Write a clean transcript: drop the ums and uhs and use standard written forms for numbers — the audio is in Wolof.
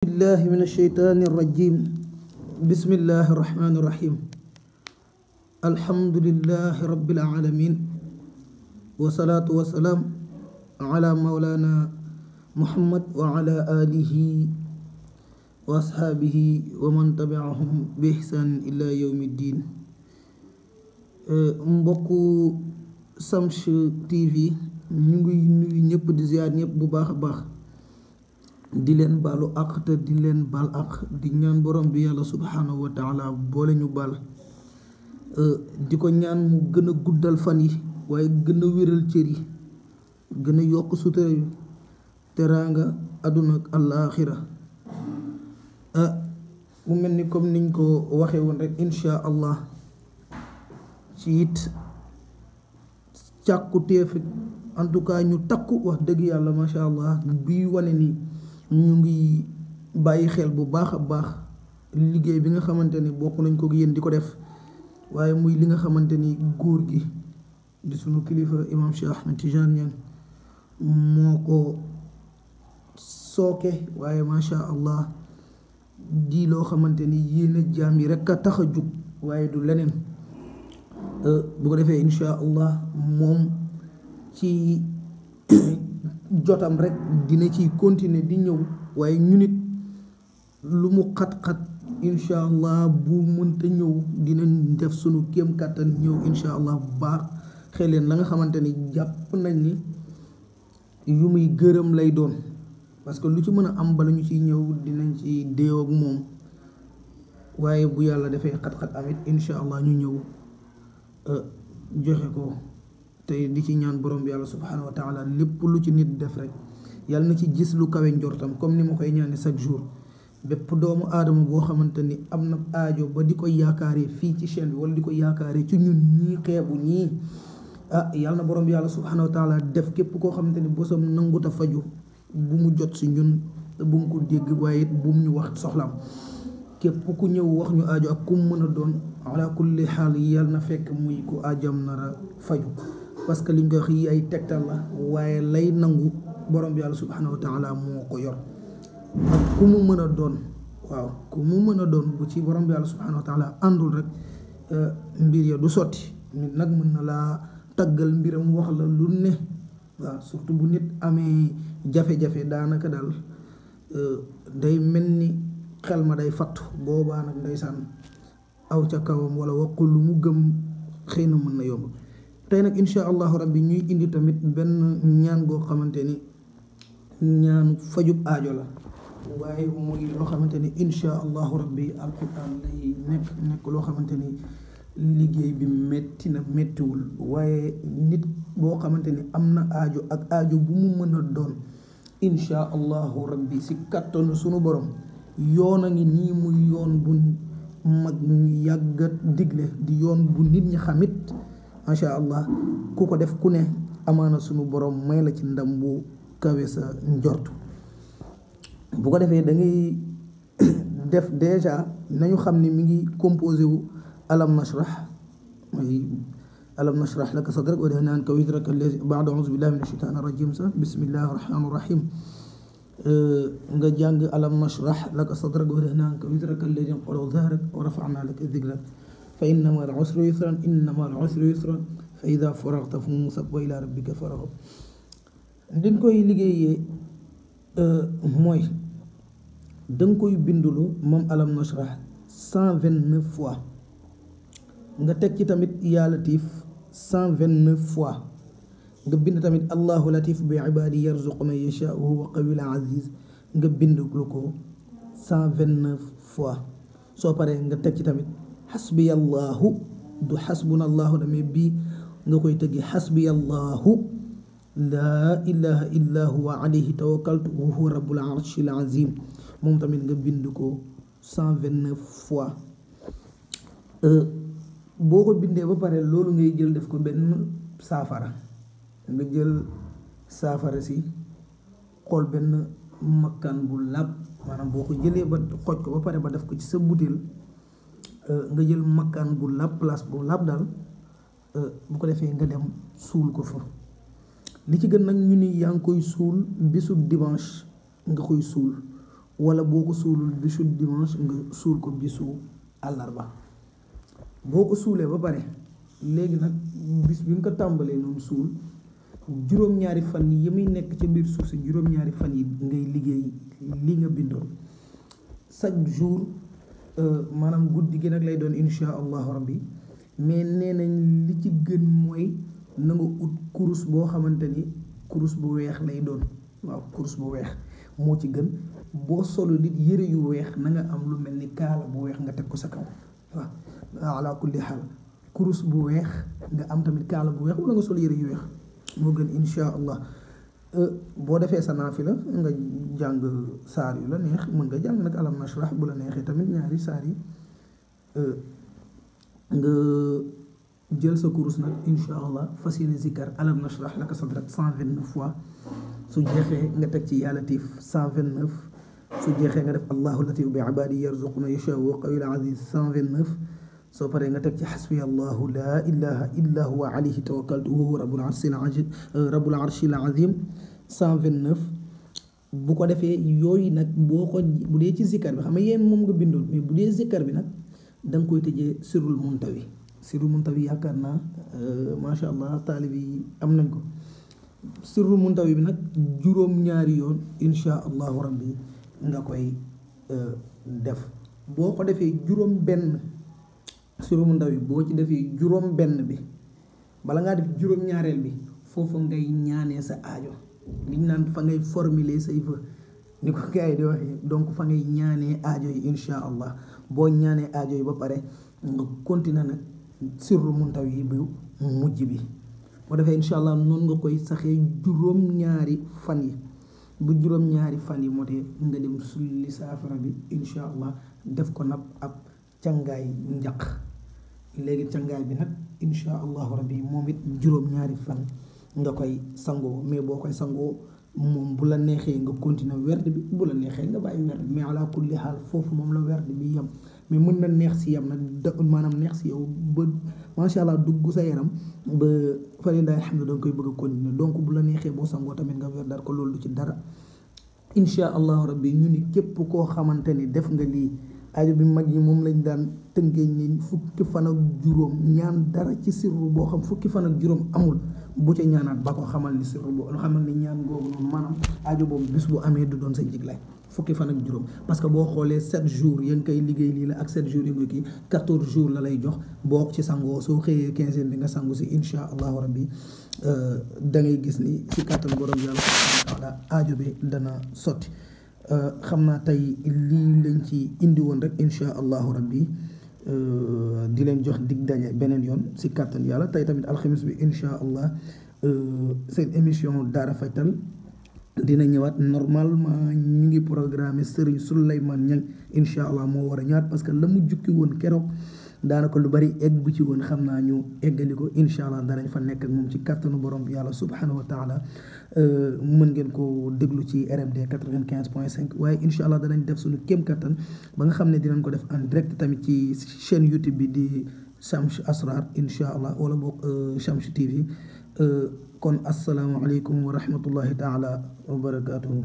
بالله من الشيطان الرجيم بسم الله الرحمن الرحيم الحمد لله رب العالمين والصلاة والسلام على مولانا محمد وعلى آله وأصحابه ومن تبعهم بإحسان إلى يوم الدين mbokku Samch TV ñu ngi nuyu ñëpp di ziar ñëpp bu baax a baax di leen baalu àq te di leen baal àq di ñaan borom bi yàlla subhaanahu wa taala boole ñu baal di ko ñaan mu gën a guddal fan yi waaye gën a wéral cër yi gën a yokk sutura yi teraanga àdduna ak àllaaxira mu mel ni comme niñ ko waxee woon rek insha allah ci it càkku téef en tout cas ñu takku wax dëgg yàlla macha allah bii wane ni ñu ngi bàyyi xel bu baax a baax liggéey bi nga xamante ni bokk nañ ko yéen di ko def waaye muy li nga xamante ni góor gi di sunu kilifa imam Cheikh Ahmed Tidiane Niang moo ko sooke waaye macha allah di loo xamante ni yéen jaam yi rek a tax a jug waaye du leneen bu ko defee insha allah moom ci jotam rek dina ci continuer di ñëw waaye ñu nit lu mu xat-xat insha allah bu mënta ñëw dinañ def sunu kéem kàttan ñëw insha allah bu baax xeleen la nga xamante ni jàpp nañ ni yu muy gërëm lay doon parce que lu ci mën a am bala ñu ciy ñëw dinañ ci déew ak moom waaye bu yàlla defee xat-xat amit insha allah ñu ñëw joxe ko te di ci ñaan borom bi yàlla subhanahu wa taala lépp lu ci nit def rek yàlla na ci gis lu kawe njortam comme ni ma koy ñaane chaque jour bépp doomu aadama boo xamante ni am na aajo ba di ko yaakaaree fii ci chaîne bi wala di ko yaakaaree ci ñun ñii xeebu ñii yàlla na borom bi yàlla subhanahu wa taala def képp koo xamante ni bosam nanguta faju bu mu jot si ñun bu mu ko dégg waaye it bu mu ñu wax soxlaam képp ku ñëw wax ñu aajo ak ku mu mën a doon ala kulli xaal yàlla na fekk muy ku aajam nara faju parce que liñ koy wax yi ay tegtal la waaye lay nangu borom bi yàlla subhanahu wa taala moo ko yor ak ku mu mën a doon waaw ku mu mën a doon bu ci borom bi yàlla subhanahu wa taala àndul rek mbir ya du sotti nit nag mën na laa taggal mbiram wax la lu ne waaw surtout bu nit amee jafe-jafe daanaka daal day mel ni xel ma day fattu boobaa nag ndeysaan aw ca kawam wala waxul lu mu gëm xëy na mën na yomb tey nag insha allahu rabbi ñuy indi tamit benn ñaan goo xamante ni ñaanu fajub aajo la waaye muy loo xamante ni insha allahu rabbi alquran lay nekk loo xamante ni liggéey bi metti na mettiwul waaye nit boo xamante ni am na aajo ak aajo bu mu mën a doon insha allahu rabbi si kattanu sunu borom yoon a ngi nii muy yoon bu mag ñu yàggat digle di yoon bu nit ñi xamit macha allah ku ko def ku ne amaana sunu borom may la ci ndam bu kawe sa njortu bu ko defee da ngay def déjà nañu xam ne mi ngi composé wu alam nashrah mooy alam nashrah laka sadrak wa wada'na anka wizraka allazi ba'da a'uuzu billahi mina shaytaani rajiim sa bismillahi rahmaani rahiim nga jàng alam nashrah laka sadrak wa wada'na anka wizraka allazi anqada dhahrak wa rafa'na laka dhikrak fa inna ma'al usri yusran inna ma'al usri yusran fa idha faragta fansab wa ila rabbika farghab liñ koy liggéeyee mooy danga koy bindulu moom alam nashrah 129 fois nga teg ci tamit yaa latif 129 fois nga bind tamit allahu latif bi ibadi yarzuqu man yasha wa huwa qawiyul aziz nga bind lu ko 129 fois soo paree nga teg ci tamit xasbiyallahu du xasbunallahu damay bii nga koy tëggi xasbiyallahu laa ilaha illa huwa alayhi tawakkaltu wa huwa rabbul arshil azim moom tamit nga bind ko 129 fois boo ko bindee ba pare loolu ngay jël def ko benn saafara nga jël saafara si xool benn makkaan bu làpp maanaam boo ko jëlee ba xooj ko ba pare ba def ko ci sa butéel nga jël makkaan bu làpp place bu làpp daal bu ko defee nga dem suul ko fa li ci gën nag ñu ni yaa ngi koy suul bisu dimanche nga koy suul wala boo ko suulul bisu dimanche nga suul ko bisu àllarba. boo ko suulee ba pare léegi nag bis bi nga ko tàmbalee noonu suul juróom-ñaari fan yi muy nekk ca biir suuf si juróom-ñaari fan yi ngay liggéey li nga bindoon chaque jour maanaam guddi gi nag lay doon insha allahu rabbi mais nee nañ li ci gën mooy na nga ut kurus boo xamante ni kurus bu weex lay doon waaw kurus bu weex moo ci gën boo solo nit yëre yu weex na nga am lu mel ni kaala bu weex nga teg ko sa kaw waaw ala kulli xaal kurus bu weex nga am tamit kaala bu weex wala nga sol yëre yu weex moo gën insha allah boo defee sa naafila nga jàng saar yu la neex mën nga jàng nag alam nashrah bu la neexee tamit ñaari saar yi nga jël sa kurus nag insha allah fas yéene zikkar alam nashrah laka sadrak 129 fois su jeexee nga teg ci yaa latif 129 su jeexee nga def allahu latif bi ibadi yarzuqu man yashaa'u wa qawiyul aziz 129 soo paree nga teg ci xasbi allahu laa ilaha illa huwa alayhi tawakkaltu wa huwa rabbul arshil azim 129 bu ko defee yooyu nag boo ko bu dee ci zikkar bi xam nga yéen moom nga bindoon mais bu dee zikkar bi nag da nga koy tëjee sirrul muntawi yaakaar naa macha allah taalib yi am nañ ko sirrul muntawi bi nag juróom-ñaari yoon insha allahu rabbi nga koy def boo ko defee juróom-benn sirrul muntawi boo ci defee juróom-benn bi bala ngaa def juróom-ñaareel bi foofu ngay ñaanee sa aajo liñ naan fa ngay formuler say vœux ni ko gars yi di waxee donc fa ngay ñaanee aajo yi insha allah boo ñaanee aajo yi ba pare nga continuer nag sirru muntawi bi mujj bi boo defee insha allah noonu nga koy saxee juróom-ñaari fan yi bu juróom-ñaari fan yi motee nga dem sulli saafara bi insha allah def ko nag ab cangaay njaq léegi cangaay bi nag insha allahu rabbi moom it juróom-ñaari fan nga koy sangoo mais boo koy sangoo moom bu la neexee nga continuer werd bi bu la neexee nga bàyyi werd bi mais ala kulli xaal foofu moom la werd bi yem mais mën na neex si yam nag maanaam neex si yow ba macha allah dugg sa yaram ba fa lillahi alhamdu da nga koy bëgg a continuer donc bu la neexee boo sangoo tamit nga werdaat ko loolu du ci dara insha allahu rabbi ñu ni képp koo xamante ni def nga lii aajo bi mag yi moom lañ daan tënkee ñi fukki fan ak juróom ñaan dara ci sirru boo xam fukki fan ak juróom amul bu ca ñaanaat ba ko xamal ni sirru boo xamal ni ñaan googu noonu maanaam aajo boobu bis bu amee du doon sa njiglaay fukki fan ak juróom parce que boo xoolee 7 jours ya nga koy liggéey lii la ak 7 jours yi nga kii 14 jours la lay jox boo ci sangoo soo xëyee 15e bi nga sangu si insha allahu rabbi da ngay gis ni si kàttan borom yàlla subhanahu wa taala aajo bi dana sotti xam naa tey lii lañ ci indi woon rek insha allahu rabbi di leen jox dig daje beneen yoon si kàttan yàlla tey tamit alxamis bi insha allah seen émission Daara Fajtal dina ñëwaat normalement ñu ngi programme Serigne Souleymane Niang insha allah moo war a ñëwaat parce que la mu jukki woon keroog daanaka lu bari egg bu ci woon xam naa ñu eggali ko insha allah danañ fa nekk ak moom ci kàttanu borom bi yàlla subhanahu wa taala mën ngeen ko déglu ci RMD 95.5 waaye insha allah danañ def suñu kéem kattan ba nga xam ne dinañ ko def en direct tamit ci chaîne YouTube bi di Chamsu Asrar insha allah wala boog Chamsu TV kon assalaamu aleykum wa rahmatullahi taala wa barakatuhu